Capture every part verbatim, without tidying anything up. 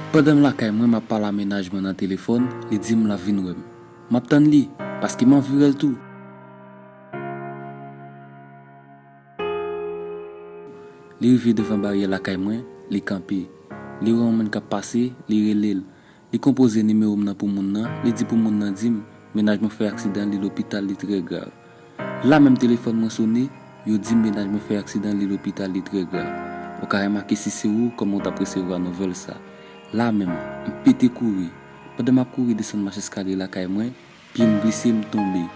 Pandan m lakay mwen, m ap pale a mennaj mwen nan telefòn, li di m l ap vin wè m. M ap tann li, paske m anvi wè l tou. Li rive devan baryè lakay mwen, li kanpe. Li wè yon moun k ap pase, li rele l. Li konpoze nimewo m nan pou moun nan, li di pou moun nan di m, mennaj mwen fè aksidan, li lopital, li trè grav. La menm telefòn mwen sone, yo di m mennaj mwen fè aksidan, li lopital, li trè grav. Ou ka remake si se ou, kòman w t ap resevwa nouvèl sa. La menm, m pete kouri. Pandan m ap kouri desann mach eskalye lakay mwen, pye m glise, m tonbe.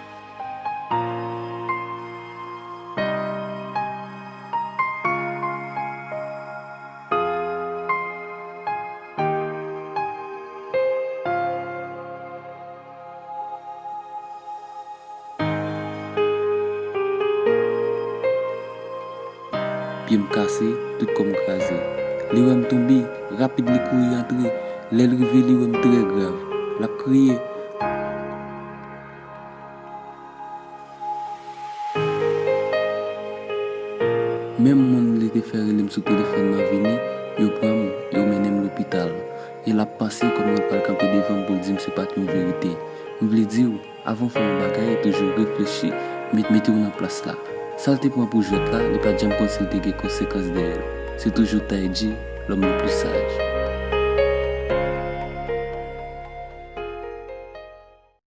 Pye m kase, tout kò m kraze. Li wè m tonbe, rapid li kouri antre. Lè l rive, li wè m trè grav. L ap kriye. Menm moun li te fè rele m sou telefòn nan vini, yo pran m, yo mennen m lopital. E l ap panse kòman l pral kanpe devan m pou l di m se pa t yon verite. M vle di w, avan w fè yon bagay, toujou reflechi, met, mete w nan plas la. Sa l te pran pou jwèt la, li pa t janm konn si l te gen konsekans dèyè l. Se toujou Taïdji, l'homme le plus sage.